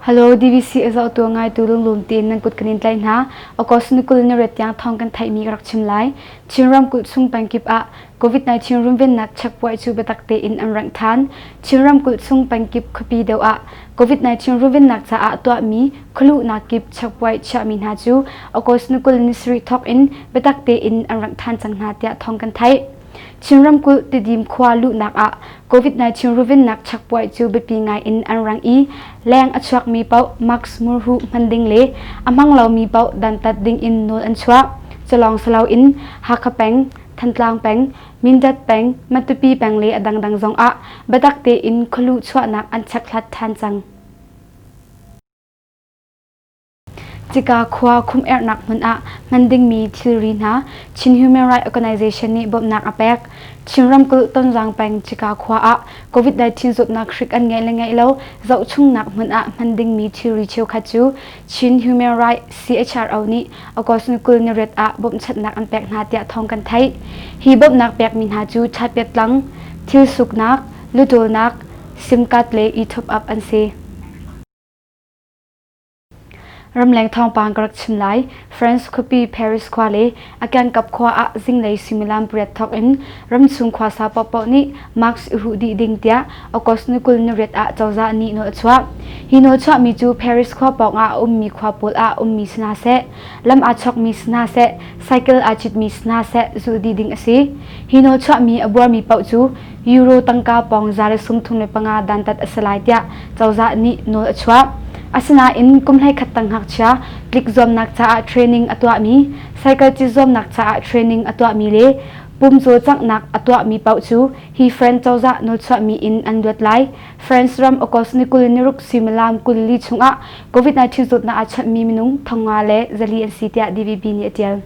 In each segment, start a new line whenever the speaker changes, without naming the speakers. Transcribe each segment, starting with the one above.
Hello DVC a zohtu ngaitu lunglum tein nan kut kan in tlaih hna. August ni 20 ni riat tiang thawng kan theihmi ka rak chim lai. Chin ramkulh chung pengkip ah COVID-19 runvennak checkpoint cu biatak tein an rengh than. Chin ramkulh chung pengkip khuapi deuh ah COVID-19 runvennak caah tuahmi khualuhnak kip checkpoint chiahmi hna cu August ni 20 ni sarih thawk in biatak tein an rengh than cang hna tiah thawng kan theih. Chin ramkulh Tidim khua luhnak ah COVID-19 ruvinnak checkpoint cu biapi ngai in an rang i leng a chuakmi paoh mask murhu hman ding le a hmang lomi paoh dantat ding in nawl an chuah. Culawng si loin Hakha peng, Thantlang peng, Mindat peng, Matupi peng le a dangdang zong ah biatak tein khualuh chuahnak an chekhlat ṭhan cang. Cika khua khum-erhnak hmun ah hman dingmi thilri hna Chin Human Rights Organization nih bawmhnak a pek. Chin ramkulh Tonzang peng Cika khua ah COVID-19 zawtnak hrik an ngeih le ngeih lo zohchungnak hmun ah hman dingmi thilri cheukhat cu Chin Human Rights CHRO nih August ni 28 ah bawmhchanhnak an pek hna tiah thawng kan theih. Hi bawmhnak pekmi hna cu chatpiat tlang, thil suknak, lutawlnak, SIM card le e-top up an si. Ramleng thawngpang ka rak chim lai. France khuapi Paris khua le a kiangkap khua ah zinglei suimilam pariat thawk in ramchung khuasa paohpaoh nih mask i huh dih ding tiah August ni 28 ah cozah nih nawl a chuah. Hi nawl chuahmi cu Paris khua pawngah a ummi khua pawl ah a ummi si hna seh, lam aa chawkmi si hna seh, cycle aa citmi si hna seh zulh dih ding a si. Hi nawl chuahmi a buarmi paoh cu euro tangka pawng 135 dantat a si lai tiah cozah nih nawl a chuah. Asinain kum 11 tang ngakchia tlik zuamnak caah training a tuahmi, cycle cit zuamnak caah training a tuahmi le pum cawlcanghnak a tuahmi paoh cu hi French cozah nawlchuahmi in an luat lai. France ram August ni 26 suimilam 24 chungah COVID-19 zawtnak aa chawnhmi minung thongnga le zali an si tiah DVB nih a ṭial.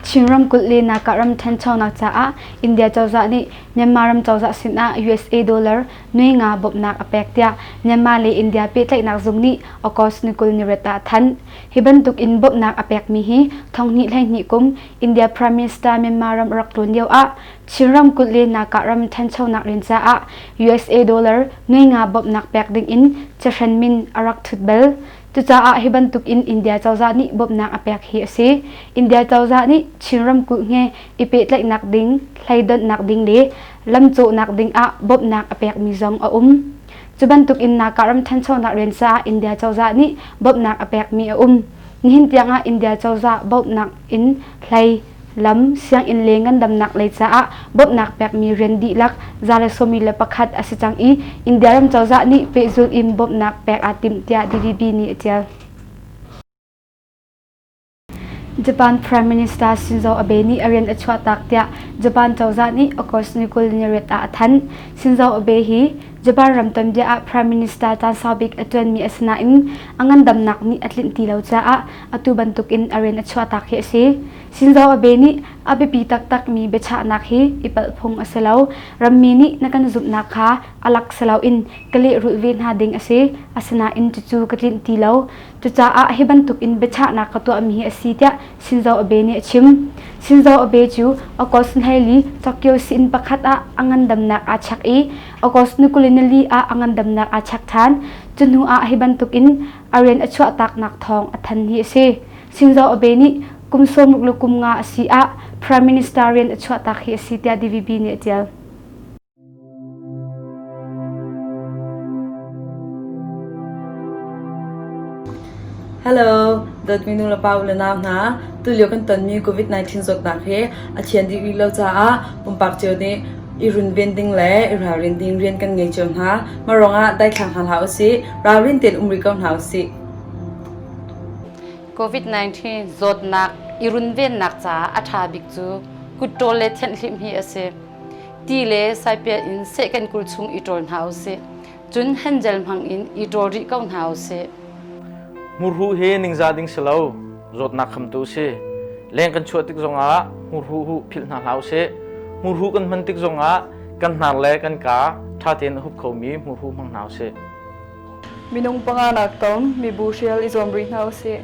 Chin ramkulh le Naga ram ṭhanchonak caah India cozah nih Myanmar ram cozah sinah USA dollar nuai nga bawmhnak a pek tiah Myanmar le India pehtlaihnak zung nih August ni 28 ah a thanh. Hi bantuk in bawmhnak a pekmi hi thonghnih 12 kum India Prime Minister Myanmar ram a rak tlawn lio ah Chin ramkulh le Naga ram ṭhanchonak rian caah USA dollar nuai nga bawmhnak pek ding in cahren min a rak thut bal. Cucaah hi bantuk in India cozah nih bawmhnak a pek hi a si. India cozah nih Chin ramkulh nge i pehtlaihnak ding, hleidonhnak ding le lamcawhnak ding ah bawmhnak a pekmi zong a um. Cu bantuk in Naka ram ṭhanchonak rian caah India cozah nih bawmhnak a pekmi a um. Nihin tiangah India cozah bawmhnak in hlei, lam, sianginn le ngandamnak lei caah bawmhnak pekmi rian dihlak 121 a si cang i India ram cozah nih pehzulh in bawmhnak pek aa timh tiah DVB nih a ṭial. Japan Prime Minister Shinzo Abe nih a rian a chuahtak tiah Japan cozah nih August ni 28 ah a thanh. Shinzo Abe hi Japan ram tuanbia ah Prime Minister caan sau bik a ṭuanmi a si nain a ngandamnak nih a tlinh ti lo caah atu bantukin a rian a chuahtak hi a si. Shinzo Abe nih a biapi taktakmi biachahnak hi i palh phung a si lo. Rammi nih na kan zumhnak kha a lak si loin ka lehrulh ve hna ding a si. Asinain cucu ka tlinh ti lo. Cucaah hi bantukin biachahnak ka tuahmi hi a si tiah Shinzo Abe nih a chim. Shinzo Abe cu August 24 Tokyo sii-inn pakhat ah a ngandamnak aa chek i August ni 24 ah a ngandamnak aa chek ṭhan. Cu hnu ah hi bantukin a rian a chuahtaknak thawng a than hi a si. Shinzo Abe nih kum sawmruk le kum nga a si ah Prime Minister rian a chuahtak hi a si tiah DVB nih a ṭial.
Hello, dawtmi nu le pa u le nau hna. Tulio kan tonmi COVID-19 zawtnak hi a thian dih rih lo caah pumpak cio nih i runven ding le i ralrin ding rian kan ngei cio hna. Mah ruangah daithlang hna hlah usih, ralrin tein um rih ko hna usih.
COVID-19 zawtnak i runvennak caah a ṭha bik cu kutṭawl le thianhhlimh hi a si. Ti le saipiat in seh kan kul chung i ṭawl hna usih. Cun handgel hmang in i ṭawl rih ko hna usih.
Hmurhuh hi ningzah ding si lo, zawtnak khamtu si. Leng kan chuah tik zongah hmurhuh huh philh hna hlah usih. Hmurhuh kan hman tik zongah kan hnar le kan kaa ṭha tein a hup khomi hmurhuh hmang hna usih.
Minung panganak tam mibu hrial i zuam rih hna usih.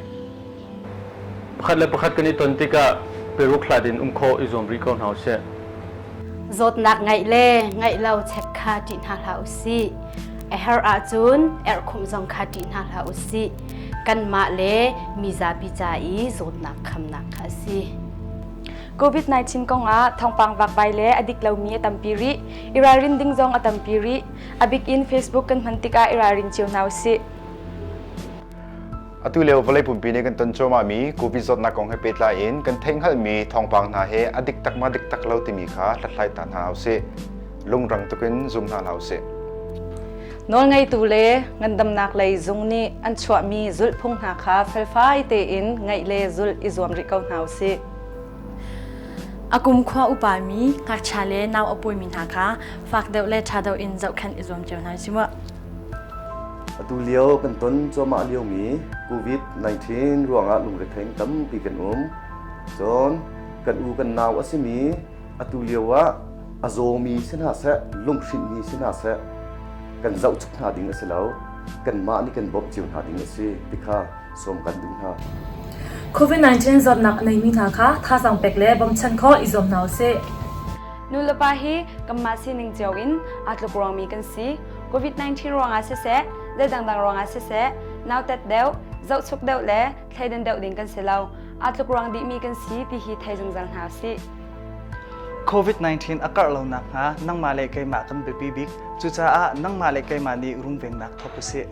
Pakhat le pakhat kan i ton tikah peruk hlat in um khawh i zuam rih ko hna usih.
Zawtnak ngeih le ngeih lo check kha ṭih hna hlah usih. A herh ahcun erhkhumh zong kha ṭih hna hlah u sih. Kanmah le mizapi ca i zawtnak khamnak kha a si.
COVID-19 kongah thawngpang vakvai le a dik lomi a tampi rih. I ralrin ding zong a tampi rih. A bik in Facebook kan hman tikah i ralrin cio hna usih.
Atu lio vawlei pumpi nih kan ton cuahmahmi COVID zawtnak kong he pehtlai in kan theihhngalhmi thawngpang hna he a dik tak ma dik tak lo timi kha hlathlai ta hna usih. Lungrang tukin zum hna hlah usih.
Nawlngeitu le ngandamnak lei zung nih an chuahmi zulhphung hna kha felfai tein ngaih le zulh i zuam rih ko hna usih.
A kumkhua upami ngakchia le nau a pawimi hna kha fak deuh le ṭha deuh in zohkhenh i zuam cio hna usih mu.
Atu lio kan ton cuahmah liomi COVID-19 ruangah lungrethei tampi kan um. Cun kan u kan nau a simi atu lio ah a zawmi si hna seh, lunghrinhmi si hna seh, kan zohchuk hna ding a si lo. Kanmah nih kan bawmh cio hna ding a si ti kha sawm kan duh hna.
COVID-19 zawtnak a neimi hna kha thazaang pek le bawmchan khawh i zuam hna usih.
Nulepa hi kanmah sining cio in aa tluk ruangmi kan si. COVID-19 ruangah siseh, zei dangdang ruangah siseh, nautat deuh, zohchuk deuh le thleidan deuh ding kan si lo. Aa tluk ruang dihmi kan si ti hi thei zungzal hna usih.
COVID-19 a karh lo nakhnga nangmah le keimah kan biapi bik. Cucaah nangmah le keimah nih runvennak thawk usih.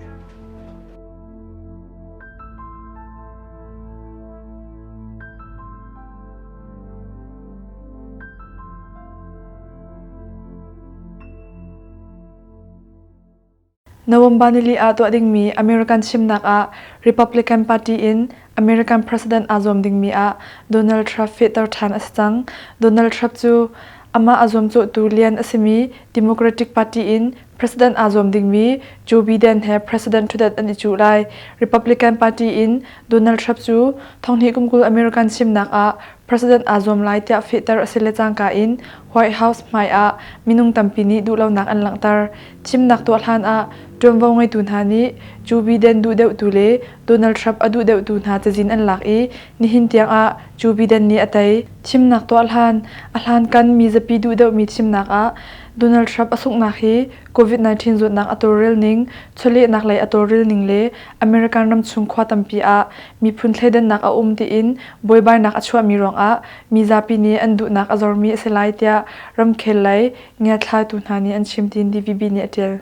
November nili ah tuah dingmi American thimnak ah Republican Party in American President aa zuam dingmi ah Donald Trump fehter ṭhan a si cang. Donald Trump cu amah a zuamcawhtu lian a simi Democratic Party in President aa zuam dingmi Joe Biden he President ṭhutdan an i cuh lai. Republican Party in Donald Trump cu thonghnih kum 20 American thimnak ah President aa zuam lai tiah fehter a si le cangka in White House hmai ah minung tampi nih duhlonak an langhter. Thimnak tuah hlan ah ṭuanvo ngeitu hna nih Joe Biden duh deuhtu le Donald Trump a duh deuhtu hna cazin an lak i nihin tiang ah Joe Biden nih a tei. Thimnak tuah hlan, a hlankan mizapi duh deuhmi thimnak ah Donald Trump a sunghnak hi COVID-19 zawtnak a tawlrel ning, chawlehnak lei a tawlrel ning le American ramchung khua tampi ah miphun thleidannak a um tiin buaibainak a chuahmi ruangah mizapi nih an duhnak a zormi a si lai tiah ramkhel lei ngiathlaitu hna nih an chim tiin DVB nih a ṭial.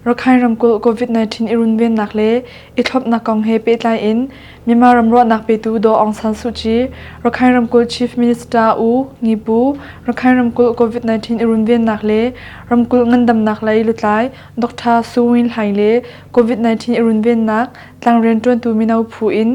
Rakhine ramkulh COVID-19 i runvennak le i thlopnak kong he pehtlai in Myanmar ram ruahnak petu Daw Aung San Suu Kyi, Rakhine ramkulh Chief Minister U Ngi Pu, Rakhine ramkulh COVID-19 i runvennak le ramkulh ngandamnak lei lutlai Dr. Su Win Hlaing le COVID-19 i runvennak tlangrian ṭuantu mino phu in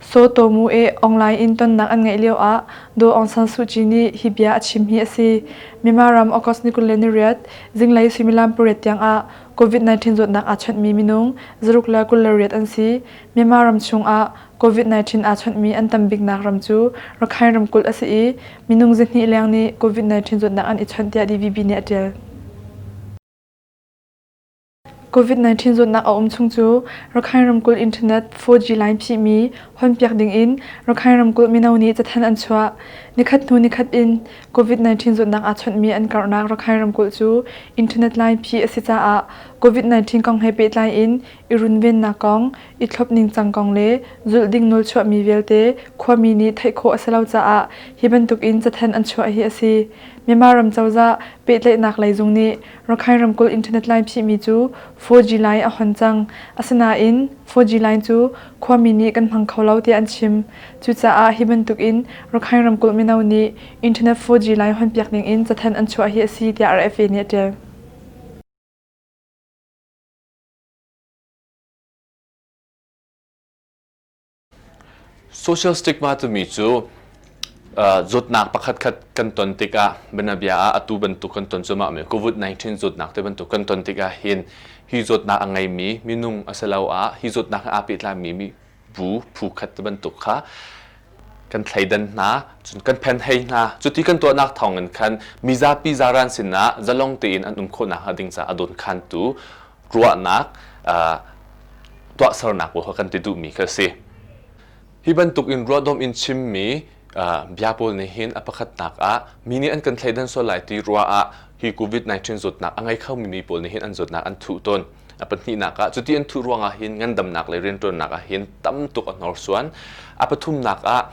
Saw Taw Mu e online in tonnak an ngeih lio ah Daw Aung San Suu Kyi nih hi bia a chim hi a si. Myanmar ram August ni 28 Zinglei suimilam pariat tiangah COVID-19 zawtnak aa chawnhmi minung zaruk le 28 an si. Myanmar ram chungah COVID-19 aa chawnhmi an tam biknak ram cu Rakhine ramkulh a si i minung zahnih leng nih COVID-19 zawtnak an i chawnh tiah DVB nih a ṭial. COVID-19 zawtnak a um chung cu Rakhine ramkulh internet 4G line phihmi honpiak dingin Rakhine ramkulh mino nih cathanh an chuah. Nikhat hnu nikhat in COVID-19 zawtnak aa chawnhmi an karhnak Rakhine ramkulh cu internet line phih a si caah COVID-19 kong he pehtlai in i runvennak kong, i thlop ningcang kong le zulh ding nawl chuahmi vialte khuami nih theih khawh a si lo caah hi bantuk in cathanh an chuah hi a si. Myanmar ram cozah pehtlaihnak lei zung nih Rakhine ramkulh internet line phihmi cu 4G line a hon cang. Asinain 4G line cu khuami nih kan hmang kho lo tiah an chim. Cucaah hi bantuk in Rakhine ramkulh mino nih internet 4G line honpiak ding in cathanh an chuah hi a si tiah RFA nih a ṭial.
Social stigma timi cu zawtnak pakhatkhat kan ton tikah bianabia ah atu bantuk kan ton cuahmah mi COVID-19 zawtnak te bantuk kan ton tikah hin hi zawtnak a ngeimi minung asiloah hi zawtnak he aa pehtlaimi mi bu phu khat te bantuk kha kan thleidan hna cun kan phenhei hna cuti kan tuahnak thawngin khan mizapi zaran sinah zalong tein an um khawhnak hnga ding caah a dawnkhantu ruahnak tuahsernak pawl kha kan ti duhmi kha a si. Hi bantuk in ruahdom in chimmi Bia pawl nih hin a pakhatnak ah mi nih an kan thleidan sual lai ti ruah ah hi COVID-19 zawtnak a ngei khomi mi pawl nih hin an zawtnak an thuh tawn. A pahnihnak ah cuti an thuh ruangah hin ngandamnak le rianṭuannak ah hin tam tuk a hnorsuan. A pathumnak ah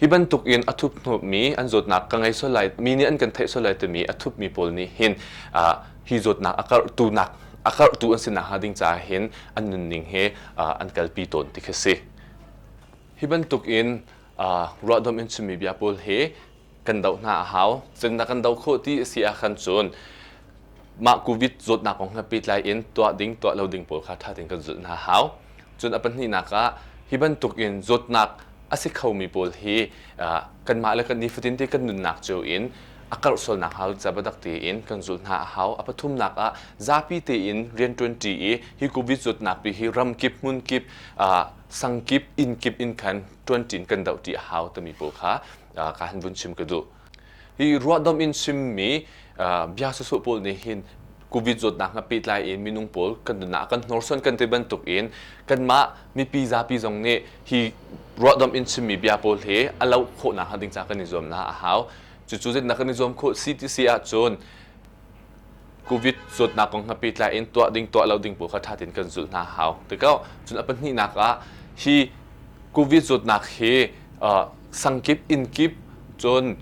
hi bantuk in a thuphnawpmi an zawtnak ka ngei sual lai mi nih an kan theih sual lai timi a thupmi pawl nih hin hi zawtnak a karhtunak a karhtu an si nakhnga ding caah hin an nunning he an kalpi tawn ti khi si. Hi bantuk in ruahdom in chimmi bia pawl hi kan doh hna a hau. Cun na kan doh khawh ti a si ahkhan cun mah COVID zawtnak kong he pehtlai in tuah ding tuah lo ding pawl kha ṭha tein kan zulh hna a hau. Cun a pahnihnak ah hi bantuk in zawtnak a si khomi pawl hi kanmah le kan nifatin te kan nunnak cio in a karh sualnak hau ca biatak tein kan zulh hna a hau. A pathumnak ah zapi tein rianṭuan ṭi i hi COVID zawtnak pi hi ram kip hmun kip sang kip inn kip in khan ṭuanṭin kan doh ṭi a hau timi pawl kha ka han vun chim ka duh. Hi ruahdom in chimmi bia sawsawh pawl nih hin COVID zawtnak he pehtlai in minung pawl kan nunah kan hnorsuan kan ti bantuk in kanmah mipi zapi zong nih hi ruahdom in chimmi bia pawl hi a loh khawhnak hnga ding ca kan i zuamnak a hau. Cucu zeitindah kan i zuam khawh CTC ahcun COVID zawtnak kong he pehtlai in tuah ding tuah lo ding pawl kha ṭha tein kan zulh hna a hau. Tikah cun a pahnihnak ah hi COVID zawtnak hi sangkip inn kip cun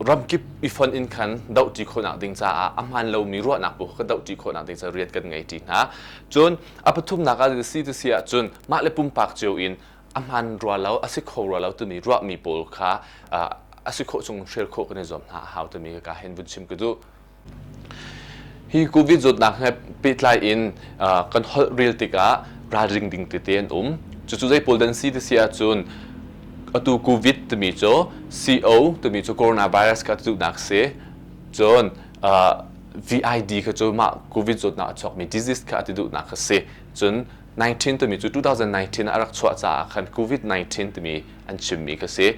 ramkip i fonh in khan dohṭi khawhnak ding caah a hmaan lomi ruahnak pawl kha dohṭi khawhnak ding caah rian kan ngei ṭi hna. Cun a pathumnak ah si ti si ahcun mah le pumpak cio in a hmaan rua lo, a si kho rua lo timi ruahmi pawl kha a si khawh chung hrial khawh kan i zuam hna a hau timi ka hin vun chim ka duh. Hi COVID zawtnak he pehtlai in kan holh rel tikah ralring ding tete an um. Cucu zei pawl dan si ti si ahcun atu COVID timi cu CO timi cu coronavirus kha duhnak si. Cun VID kha cu mah COVID zawtnak a chuakmi disease kha a ti duhnak kha si. Cun 19 timi cu 2019 a rak chuah caah khan COVID-19 timi an chimmi kha si.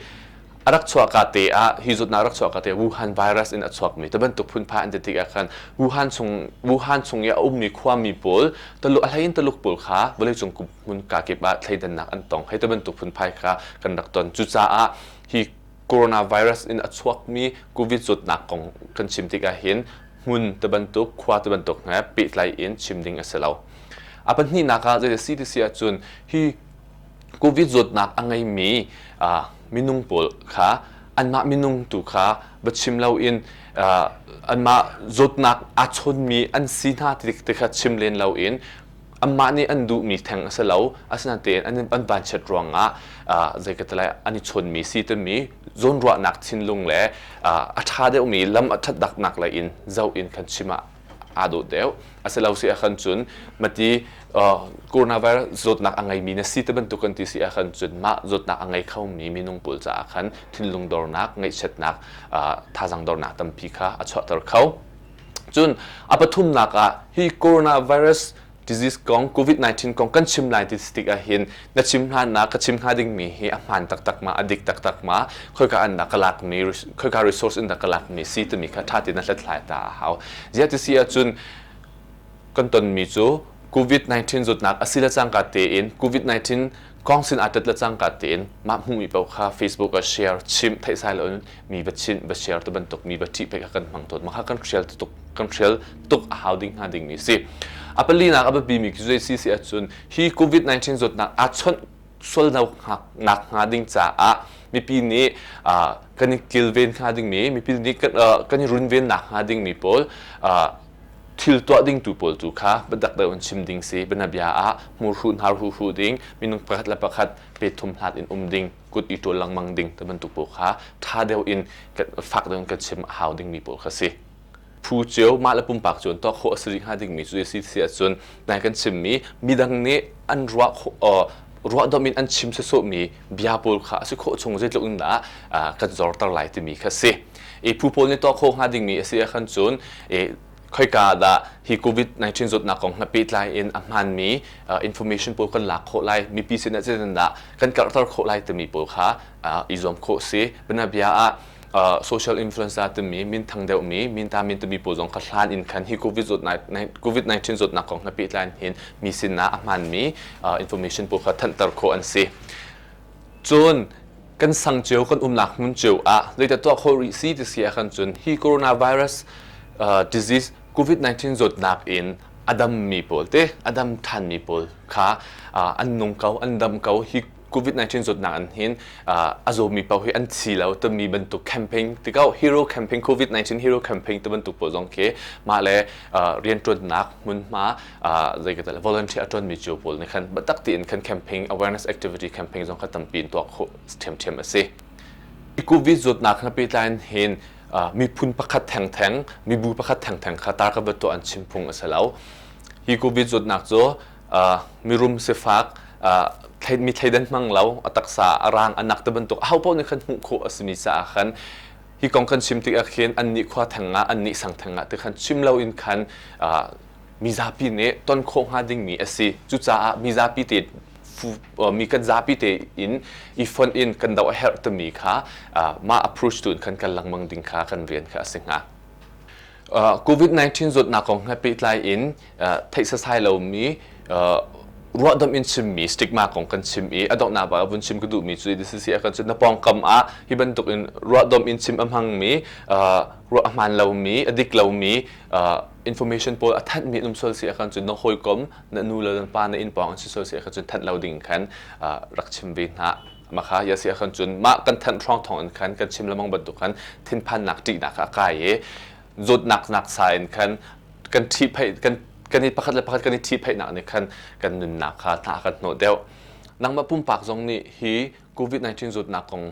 A rak chuahka te ah hi zawtnak rak chuahka te Wuhan virus in a chuakmi te bantuk phunphai an ti tikah khan Wuhan chung Wuhan chung i a ummi khuami pawl Taluk a hlei in Taluk pawl kha vawleicung hmun kakip ah thleidannak an tong hei te bantuk phunphai kha kan rak ton cucaah hi coronavirus in a chuakmi COVID zawtnak kong kan chim tikah hin hmun te bantuk khua te bantuk he pehtlai in chim ding a si lo a pahnihnak ah zei si ti si ahcun hi COVID zawtnak a ngeimi minung pawl kha anmah minung tu kha va chim loin anmah zawtnak aa chawnmi an si hna ti kha chim len loin anmah nih an duhmi theng a si lo asinain an an vanchiat ruangah zei ka ti lai an i chawnmi si timi zawnruahnak thinlung le a ṭha deuhmi lam a ṭhatdaknak lei in zoh in kan chim ah aa dawh deuh. A si lo si ahkhan cun mati coronavirus zawtnak a ngeimi na si ti bantuk kan ti si ahkhan cun mah zawtnak a ngei khomi minung pawl caah khan thinlung dornak, ngaihchiatnak, thazaang dornak tampi kha a chuahter kho. Cun a pathumnak ah hi coronavirus disease kong COVID-19 kong kan chim lai ti tik ahhin na chim hlan na ka chim hnga dingmi hi a hmaan taktak ma a dik taktak ma khoika an dah ka lakmi khoika resource in dah ka lakmi si timi kha ṭha tein na hlathlai ta a hau ziah ti si ahcun kan tonmi cu COVID-19 zawtnak a si le cangka tein COVID-19 kong sin aa tet le cangka tein mah hmuhmi paoh kha Facebook ah share chim theihsai loin mi va chinh va share ti bantuk mi va ṭih pek kha kan hmang tawn mah kha kan hrial tuk kan hrial tuk a hau ding hnga dingmi si a palinak a biapimi khi zei si si ahcun hi COVID-19 zawtnak aa chawnh sual nak hnga ding caah mipi nih kan i kilven hnga dingmi mipi nih kan i runvennak hnga dingmi pawl thil tuah ding tu pawl tu kha biatak deuh in chim ding si bianabia ah hmurhu hnar hu hu ding minung pakhat le pakhat pe thum hlat in um ding kut i ṭawl lengmang ding ti bantuk pawl kha ṭha deuh in fak deuh in kan chim a hau dingmi pawl kha si. Phu cio mah le pumpak cu an tuah khawh a si rih hnga dingmi cu si si ahcun nai kan chimmi midang nih an ruah ruahdomh in an chim sawsawhmi bia pawl kha a si khawh chung zeitluk in dah kan zorter lai timi kha si. I phu pawl nih tuah khawh hnga dingmi a si ahkhan cun khoika dah hi COVID-19 zawtnak kong he pehtlai in a hmaanmi information pawl kan lak khawh lai, mipi sinah zeitindah kan karhter khawh lai timi pawl kha i zuam khawh si. Bianabia ah social influencer timi minthang deuhmi minta min timi pawl zong kha hlan in khan hi COVID-19 zawtnak kong he pehtlai hin mi sinah a hmaanmi information pawl kha thanhter khawh an si. Cun. Kan sang cio kan umnak hmun cio ah zeidah tuah khawh rih si ti si ahkhan cun hi coronavirus disease COVID-19 zawtnak in a dammi pawl te a dam ṭhanmi pawl kha an nung ko an dam ko hi COVID-19 zawtnak an hin a zawmi paoh hi an thi lo timi bantuk campaign tikau hero campaign COVID-19 hero campaign ti bantuk pawl zong khi mah le rianṭuannak hmunhma zei ka volunteer a ṭuanmi cio pawl nih khan biatak tein khan campaign awareness activity campaign zong kha tampi in tuah khawh ṭhiamṭhiam a si. COVID zawtnak na pehtlai in hin miphun pakhat thengtheng mibu pakhat thengtheng kha tar ka va tuah an chim phung a si lo. Hi COVID zawtnak cu mirum sifak mi thleidan hmang lo a taksa a rang a nak te bantuk aho paoh nih khan hmuh khawh a simi caah khan hi kong kan chim tikah khin an nih khua theng ah an nih sang theng ah ti khan chim lo in khan mizapi nih ton khawh hnga dingmi a si. Cucaah mizapi te mi kan zapi te in i fonh in kan doh a herh timi kha mah approach tu in khan kan lengmang ding kha kan rian kha a si hnga. COVID-19 zawtnak kong he pehtlai in theih sasai lomi ruahdamh in chimmi stigma kong kan chim i a donghnak ah vun chim ka duhmi cu this is kan cu na pawngkam ah hi bantuk in ruahdamh in chim a hmangmi ruah a hmaan lomi a dik lomi information pawl a thanhmi an um sual si ahkhan cun na hawikom na nu le na pa na inn pawng an si sual si ahkhan cun thanh lo ding khan rak chim ve hna makha ya si ahkhan cun mah kan thanh hrawng thawng in khan kan chim lemang bantuk khan thinphannak ṭihnak a kai i zawtnak nak sa in khan kan ṭhihphaih kan kan i pakhat le pakhat kan i ṭhihphaihnak nih khan kan nunnak kha hna kan hnawh deuh nangmah pumpak zong nih hi COVID-19 zawtnak kong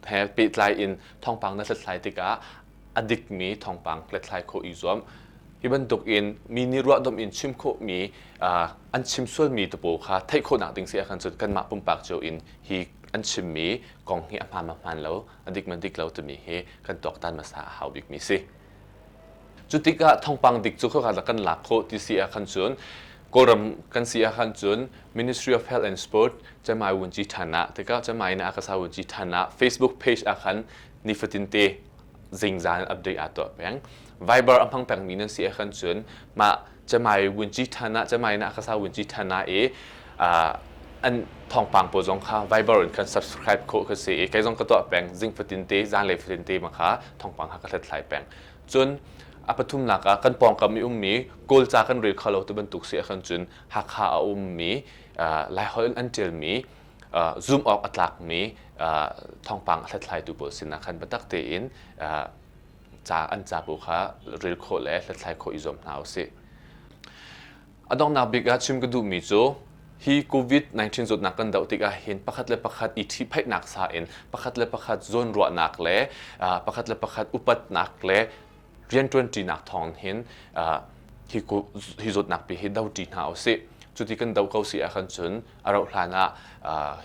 he pehtlai in thawngpang na hlathlai tikah a dikmi thawngpang hlathlai khawh i zuam. Hi bantuk in mi nih ruahdomh in chim khawhmi an chim sualmi te kha theih khawhnak ding si ahkhan cun kanmah pumpak cio in hi an chimmi kong hi a hmaan ma hmaan lo, a dik ma dik lo timi hi kan tuaktan hmasa a hau bikmi si. Cu tikah thawngpang dik cu khoika dah kan lak khawh ti si ahkhan cun Kawlram kan si ahkhan cun Ministry of Health and Sport Cemai Wunci ṭhan ah tikah Cemai in Akasa Wunci ṭhan ah Facebook page ahkhan nifatin te zingzan update aa tuah peng. Viber a hmang pengmi nan si ahkhan cun mah Cemai Wunci ṭhan ah Cemai in Akasa Wunci ṭhan ah i an thawngpang pawl zong kha Viber in khan subscribe khawh ka si i kei zong ka tuah peng zing fatin te zanlei fatin te ma kha thawngpang kha ka hlathlai peng. Cun a pathumnak ah kan pawngkam i ummi Kawlca kan rel kho lo ti bantuk si ahkhan cun Hakha a ummi Laiholh in an ṭialmi zumh awk a tlakmi thawngpang a hlathlaitu pawl sinah khan biatak tein ca an ca pawl kha rel khawh le hlathlai khawh i zuam hna usih. A donghnak bik ah chim ka duhmi cu hi COVID-19 zawtnak kan doh tikah hin pakhat le pakhat i ṭhihphaihnak sa in pakhat le pakhat zawnruahnak le pakhat le pakhat upatnak le rianṭuanṭinak thawng hin hi hi zawtnak pi hi doṭi hna usih. Cuti kan doh ko si ahkhan cun a rauh hlan ah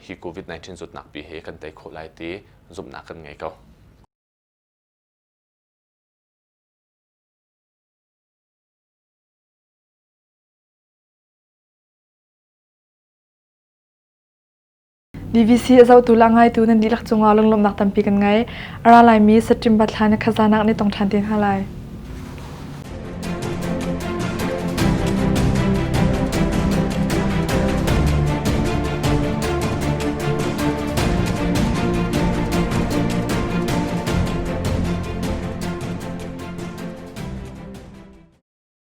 hi COVID-19 zawtnak pi hi kan tei khawh lai ti zumhnak kan ngei ko.
DVC a zohtu le a ngaitu nan dihlak cungah lunglawmhnak tampi kan ngei. A ra laimi September thla ni khazanak nih tong ṭhan te hna lai.